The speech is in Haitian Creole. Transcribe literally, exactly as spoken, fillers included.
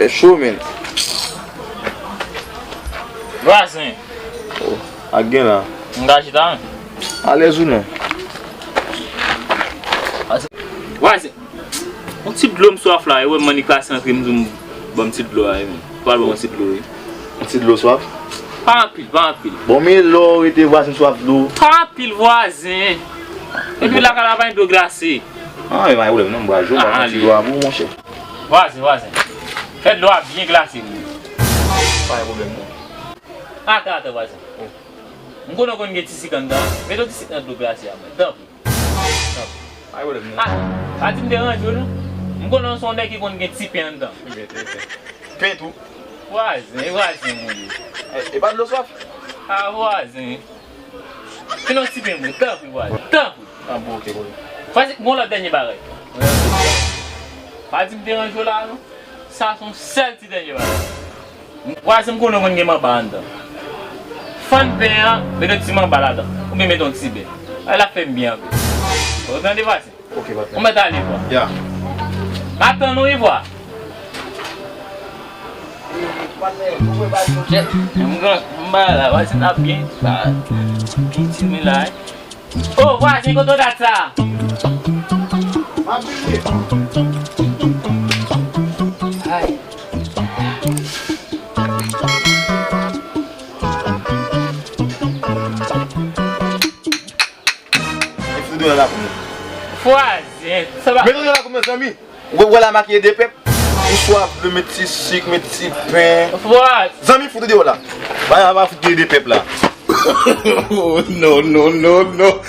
E cho, men. Vwazen. Oh, ak gen la. M ka chita, men. Alèz ou non? Vwazen. Yon ti dlo m swaf la, e wè m annik pase antre m di m ban m ti dlo a, wi, men. Pral ban m yon ti dlo, wi. Yon ti dlo swaf? Pa anpil, pa anpil. Bon, men lè w rete vwazen swaf dlo. Pa anpil, vwazen. Epi lakay la pa gen dlo glase. Ah, e pa gen pwoblèm, non, m pral jwe, m pral pran ti dlo a pou ou, monchè. Vwazen, vwazen. Fè dlo a byen glase pou mwen. Pa gen pwoblèm, non. Ata, ata, vwazen. M konnen w konn gen ti sik anndan. Mete yon ti sik nan dlo glase a, mwen. Tanpri. Tanpri. Pa gen pwoblèm, non. Ah, pa di m deranje w, non. M konnen w se yon nèg ki konn gen ti pen anndan. Pen tou. Vwazen, vwazen, mwen. E, e pa dlo swaf? Ah, vwazen. Fè yon ti pen, mwen. Tanpri, vwazen. Tanpri. Ah, bon, ok, bon. Vwazen, gon lòt dènye bagay. Pa di m deranje w la, non. Sa se yon sèl ti dènye bagay. Vwazen, m konnen w konn gen manba anndan. Fann pen an, mete yon ti manba ladan. Oubyen mete yon ti bè. Ay, l ap fè m byen anpil. Ou tande, vwazen? Ok, patnè. Ou mèt ale, vwa. Ya. M ap tann ou, wi, vwa. Chèf, m gen, m ba la, vwazen ap byen. Ba, ti men la, wi. Oh, vwazen, kote w dat sa? Ay. E fout dwèl la pou mwen. Vwazen, sa va. Mete dwèl la pou mwen, zanmi. Ou wè la makiye de pèp? Ou swaf dlo, met ti sik, met ti pen. Vwazen. Zanmi, fout dwèl la. Ba, ba, fout de pèp la. Oh, non, non, non, non.